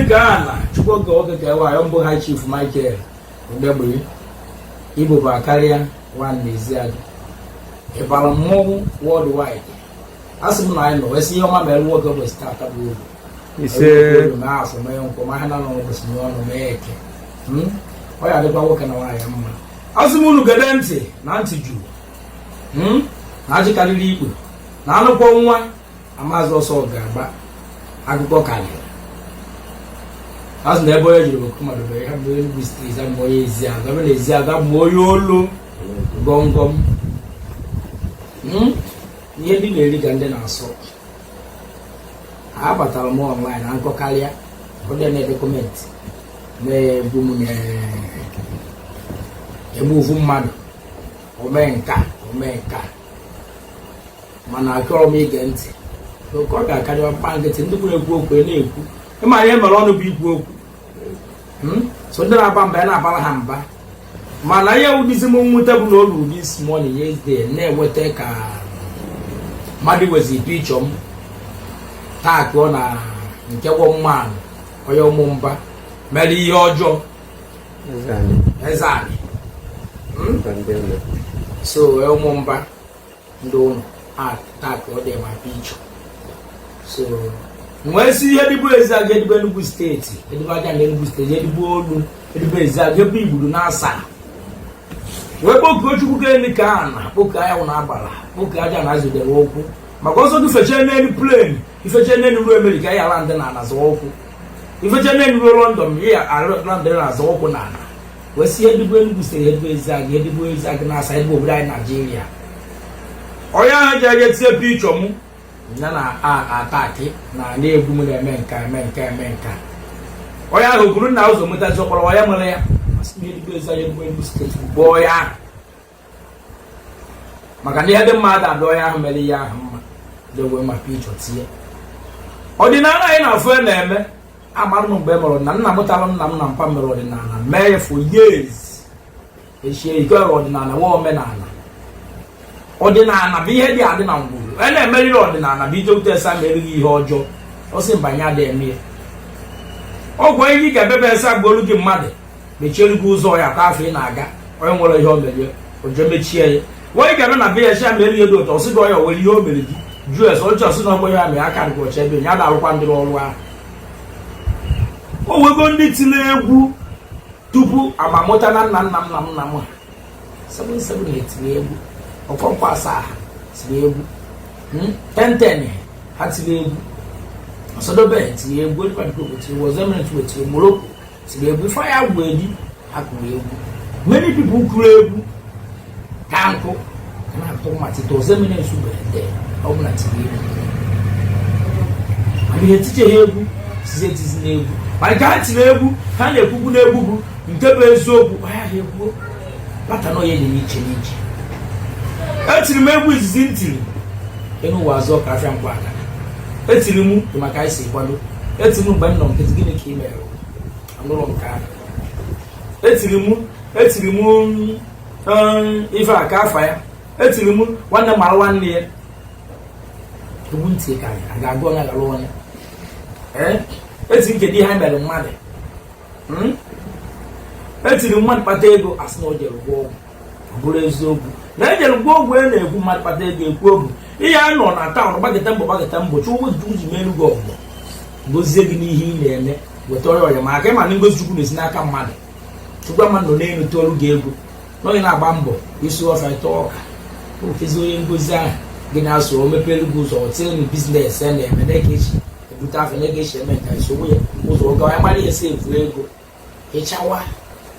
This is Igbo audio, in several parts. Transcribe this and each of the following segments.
Ka ala Chukwu oge oge ka ewe ayọ mbụ High Chief Michael Odegbiri Igbo bụ akarịa one n'Eziagụ ịbara mmọnwụ worldwide. A sị m na anyị nọ wee sị ihe ọma mere nwoke ụbọchị taata bụ oge Ise. Mee afọ, mee nkwọ, ma ha na nọ ụbọchị nye ọnụ mee eke. Ọ ya adịkwa nwoke na nwaanyị mma. Asị m unu gede ntị na ntị juru, Na ajị karịrị ikpe na anụkwọ nwa amaazị ọsọ ga-agba akụkọ karịrị. Asị na ebe onye jiri bụ mmadụ bụ ya bụ Enugu Steeti, abụ onye Eziagụ, ebe na Eziagụ abụ onye olu gọmgọm. Ihe ndị na-eri ka ndị na-asọ. Abatara m online na nkọ karịa ndị na-ede comment na-egbu m, na-egbu ofu mmadụ omee nka omee nka, mana achọrọ m ige ntị oke. Ọ ga-akarị mkpa nkịtị. Ndị kwuru ekwu okwu na-ekwu ịma ihe mere ọnụ bụ ikwu okwu. So ndị na-aba mba ya na-abara ha mba, mana ihe wụdịzi m nwute bụ na o ruru this morning, yesterday, na-enweta ka mmadụ wezi picture m taakụọ na nke gwọ mmanụ onye ụmụ mba mere ihe ọjọọ. Eze anyị. So ụmụ mba ndị ụlọ taakụọ dị ma picture. So nwee si ihe dịbụ Eziagụ, edịbụ Enugu Steeti, edịbụ aja na Enugu Steeti, edịbụ olu, edịbụ Eziagụ, ebe igburu na asaa, wee kpokuo Chukwu ka elu ka a na kpokuo anyanwụ na agbara, kpokuo aja na azụdere ụkwụ maka ọsọ gị fechee n'elu plane, ifechee n'elu ruo Amerịka, ya ala ndị na ana zọọ ụkwụ, ifechee n'elu ruo London, ya ala ndị na azọ ụkwụ na ana. Wee si ihe dịbụ Enugu Steeti, edịbụ Eziagụ, edịbụ Eziagụ na asa, edịbụ obodo anyị Naijiria. Onye ahụ ji eje tie picture m ya na ataki na na-egbu m, na-eme nka, eme nka, eme nka. Onye ahụ kwuru nna ụzọ mụtazi ọkpọrọ ya mere ya. Asị m edịbụ Eziagụ, edịbụ Enugu Steeti bụ onye ahụ, maka na ihe dị mma ada onye ahụ mere ihe ahụ mma dewe ma picture tie. Ọdịnala anyị na-afụ na-eme amarụ m mgbe e mere ọdịnala. Nna mụtara nna m na mpa mere ọdịnala, mee ya for years. Echie iko ọdịnala nwa omenala. Ọdịnala bụ ihe dị adị na ngwuru a na-emerịrị. Ọdịnala bụ ije ute esa ma erighị ihe ọjọọ. Ọ sị mbanye adị eme ya. Ọgwụ ihe ị ga-ebebe esa gbuolu gị mmadụ mechiere gị ụzọ ya ka afọ ị na-aga. Onye nwere ihe o merie oje mechie ya. Onye ga-eme na be ya chi ya ma erighị dị ụtọ, ọsị gị onye nwere ihe o mere gị jụọ ese ọchọ sị na ọgbọ ya mere aka dịkwa ọcha ebe ya na-arụkwa ndị ọrụ ahụ. O wego ndị tiri egwu tupu amamụta na nna nna m na nna m ha 77 etiri egwu, ọkọnkwo asaa ha tiri egwu, 10 10 ha tiri egwu, Ọsọdobe tiri egwu, Edikwadikoko tiri egwu, Ozeminit tiri, Morocco tiri egwu, Ifeanyi Agwụ Edi ha kụrụ egwu. Many people kụrụ egwu ka nkụ ka na-atụ mmatite. Ozeminit bere ọ bụla tiri egwu, mana ihe eticheghị egwu sizi etizi n'egwu, mana ka ha tiri egwu ha na-ekwukwu n'egwu bụ nke bụ eziokwu. Onye ahụ ekwuo bata na onye dị n'iche n'iche. Etiri m egwu izizi m tiri enu ụwa azụ ka afịa nkwa aka etiri m dị maka anyị si kwado. Etiri m mgbe m nọ nkịtị, gịnị ka ị mere anụrụ nke ahụ. Etiri m, etiri m ife a ka afa ya. Etiri m nwanne mara nwanne ya. Egwu ntị karị a ga-agụ onye gara onye. Ee, etiri kedu ihe anyị mere mmadụ. Etiri mmadụ kpata ego, asị na o jere gwọ ọgwụ. Ọ bụrụ eziokwu na ejere gwọ ọgwụ, e na-ekwu mmadụ kpata ego ekwu ogwu ihe a nọ na town gbagete mbọ, gbagete mbọ. Chukwu ji melu gị ọgwụ, gozie gị n'ihe ị na-eme, weta ọrịa ọrịa maka ịma na ngozi Chukwu na-esi n'aka mmadụ. Chukwu ama nọ n'elu tụọrụ gị ego n'onye na-agba mbọ isi ọfa ịtọ ọka okezi onye ngozi ahụ gị na-asụ o mepere gị ụzọ tinye na business a na-eme na-eke echi ebute afọ na esi eme nka nsogbu ya ụzọ oge onye mara ihe si efu ego ịchawa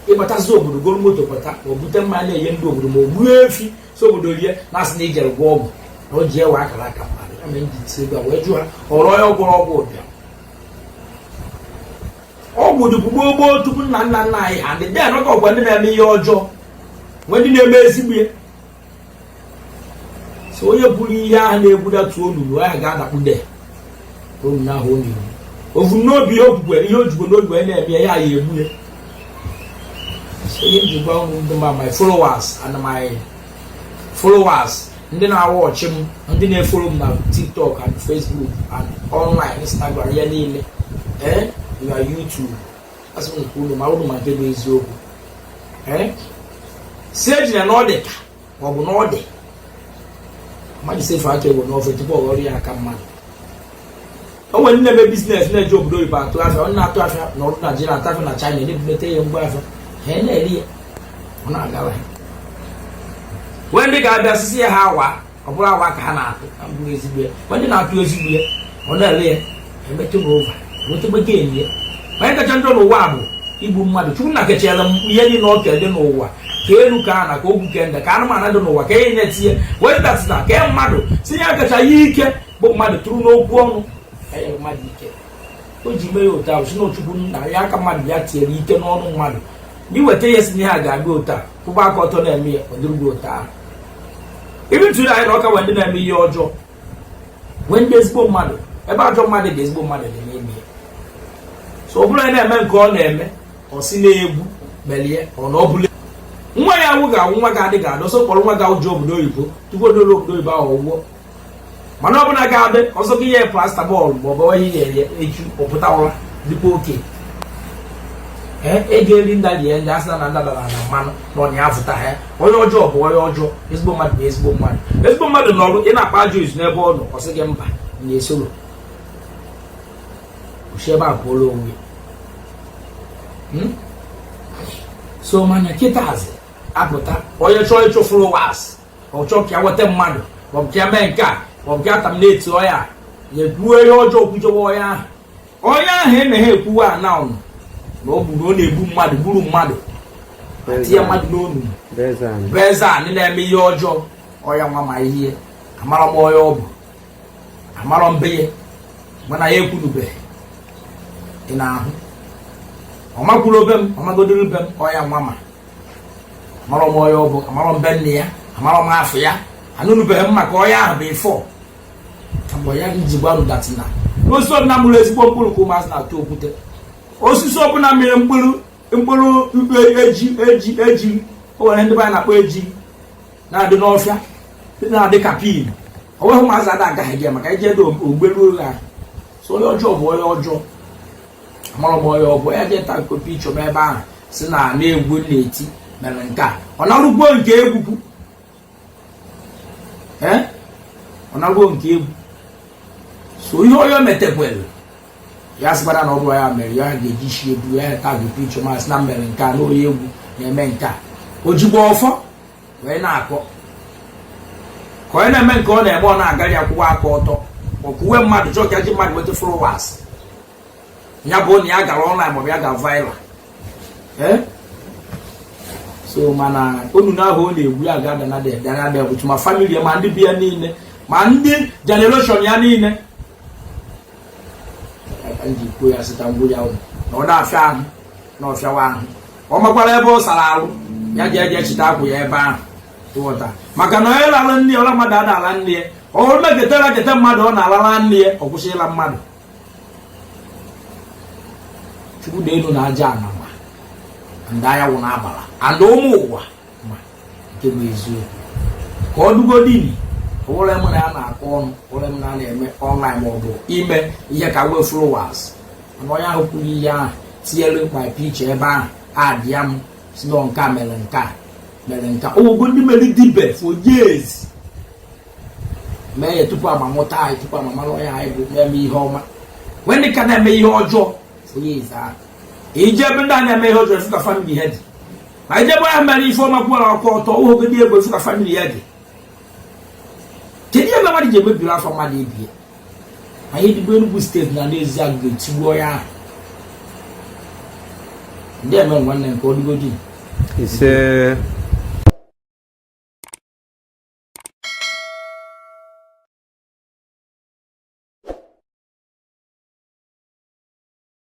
ịbatazi obodo goro moto pụta ma o bute mma na-enye ndị obodo, ma o gbuo efi si obodo rie, na-asị na ijere gwọ ọgwụ na o ji ewe akara aka mmadụ. Ya mere ndị tie ego a wee jụ ha ọrụ onye gwọrọ ọgwụ ụbịam. Ọgwụ dịbụ gboo gboo tupu nna nna nna anyị ha ndị den ọgwa ọgwa ndị na-eme ihe ọjọọ nwee ndị na-eme ezigbo ya. So onye buru ihe ahụ na-egbudatu olulu ahụ ga-adakpu de olulu ahụ ọ na-egbu ovu n'obi ihe okwukwe ihe ojugbo n'obi wee na-eme ya ya egbu ya. So ihe m ji gwa ụmụ ndị ma my followers and my followers Ndị na-awatch m, ndị na-efollow m na TikTok and Facebook and online, Instagram ya niile, ee, na YouTube, asị m nke unu ma unu ma nke bụ eziokwu. Ee, si ejina na ọ dị ka ma ọ bụ na ọ dị mmadụ sefu aka ewe n'ofe tupu ọ ghọrọ ya aka mmadụ. O nwere ndị na-eme business, na-eji obodo oyibo atụ afịa. Ọ na-atụ afịa n'ọrụ Naijiria, atụ afịa na China, na-ebunete ya ngwa afịa, ha na-eri ya, ọ na-agawa ha. Wee ndị ga-abịa sisi ya ha awa, ọ bụrụ awa ka ha na-atụ na mbụrụ ezigbo ya. Wee ndị na-atụ ezigbo ya, ọ na-ele ya, emetụ n'ụva, enwetakwa gain ya. Onye kacha njọ n'ụwa bụ igbu mmadụ. Chukwu na kechara m ihe niile ọ kere dị n'ụwa, ka elu, ka ana, ka ogwu, ke nda, ka anụmanụ dị n'ụwa, ka ihe na-etinye wee datịna ka mmadụ tinye akacha ya ike bụ mmadụ tụrụ n'okwu ọnụ ka ya mmadụ ike o ji mee ya otu ahụ. Si n'Ochukwu na ya aka mmadụ ya tinyere ike n'ọnụ mmadụ na iweta ihe si na ihe a ga-abịa otu a, kwụba aka ọtọ na-eme ya, ọ dịrị gị otu ahụ. Ibi tụrụ anyị na ọka nwee ndị na-eme ihe ọjọọ, nwee ndị ezigbo mmadụ. Ebe ajọ mmadụ dị, ezigbo mmadụ dị n'ime ya. So ọ bụrụ onye na-eme nke ọ na-eme, ọ si na-egwu melie, ọ na ọ bụla nwa ya awụ ga-awụ, nwa ga-adị ga-adị ọsọ kpọrọ nwa ga-awụje obodo oyibo tupu o doro obodo oyibo ahụ ọgwụgwọ. Mana ọ bụla ga-adị ọzọ gị ihe paracetamol ma ọ bụ ihe ya echu ọpụta ụra dịkwa oke. Ego eri nda rie ndị asị na ndabara na mmanụ na ọ na-afụta ha. Onye ọjọọ bụ onye ọjọọ, ezigbo mmadụ bụ ezigbo mmadụ. Ezigbo mmadụ nọrụ, ị na-akpa ajọ izu n'ebe ọ nọ, ọ sị gị mba, na-esoro osi ebe a pụọla onwe. So mana kịtazi apụta, onye chọọ ịchụ followers, ọ chọọ ka ya nweta mmadụ, maọbụ ka ya mee nke a, maọbụ ka ya tam na-eti ọya ya, ekwuo ihe ọjọọ, kwujewe onye ahụ. Onye ahụ emeghe ekwuwe ana ọnụ na ọ gburu, ọ na-egbu mmadụ, gburu mmadụ, tinye mmadụ n'onu bụ eze anị na-eme ihe ọjọọ. Ọya nwa ma ihe amara m onye ọ bụ, amara mbe ya, mana ya ekwunubeghị. Ị na-ahụ, ọ makwuru obe m, ọmagodoro be m. Ọya nwa ma amara m onye ọ bụ, amara mbe nne ya, amara m afọ ya, anụnubeghị m maka onye ahụ bụ ifo. Mgbe ya ji gwa datina n'osisi ọbụla mụrụ ezigbo mkpụrụ ka ụmụazị na-atụ okwute. Osisi ọbụla mịrị mkpụrụ, mkpụrụ eji eji eji, o nwere ndị be anyị na-akpọ eji, na-adị n'ọfịa, na-adị ka pin. O nweghị ụmụazị ada agaghị gị maka ije edo ogberuo ha. So onye ọjọọ bụ onye ọjọọ. Amara m onye ọ bụ ya jee ta picture m ebe ahụ, si na na-egwu na-eti mere nke a, ọ narụgbuo nke egwukwu, ee, ọ narụgbuo nke egwu. So ihe onye metekwere ya sịkwara na ọ bụ ya mere ya ga-eji shi ebu ya tag picture ma sị na mere nke a na onye egwu na-eme nke a, o jigbo ọfọ wee na-akọ ka onye na-eme nke ọ na-eme, ọ na-agaghị akwụwa aka ọtọ ọkwuwe mmadụ, chọọ ka ji mmadụ nweta followers ya, bụ na ya gara online maọbụ ya gara viral. Ee, so mana onunu ahụ ọ na-egwu ya ga-ada na dana bụ ma family ya, ma ndị bi ya niile, ma ndị generation ya niile. Nji kwuo ya sịta ngwu ya ụnụ na ọ na-afịa ahụ na ọfịawa ahụ, ọ makwara ebe ọ sara arụ ya ji eje chita akwụ ya ebe ahụ. Ịghọta, maka na onye lara nne ya, ọla mmadụ ada ala nne ya. Ọ meketara keta mmadụ, ọ na-alala nne ya, ọ kwụsị ịla mmadụ. Chukwu na elu na aja ana ma ndị anyanwụ na-agbara and ụmụ ụwa ma nke bụ eziokwu ka ọ dugodini. Ọwụrụ m na ya na-akọ ọnụ, ọwụrụ m na a na-eme online ma ọ bụ ime ihe ka wee followers. Mana onye ahụ kwuru ihe ahụ, tinyere my picture ebe ahụ, adịya m si na nke a mere, nke a mere, nke a ogogo ndị mere dibe for years mee ya tupu amamụta anyị, tupu amamara onye anyị bụ na-eme ihe ọma, wee ndị ka na-eme ihe ọjọọ for years ahụ. Ije ebe ndị a na-eme ihe ọjọọ, efu ka family ha dị. Ma ije ebe ahụ mere ife ọma, kwuara ọkụ ọtọ ogogo dị egwu, efu ka family ya dị. Kedu ihe mmadụ ji emebiri afọ mmadụ ebie? Anyị dịbụ Enugu Steeti na n'ezi a ga-etigbu onye ahụ ndị eme nwanne nke ọdịgodi. Ise.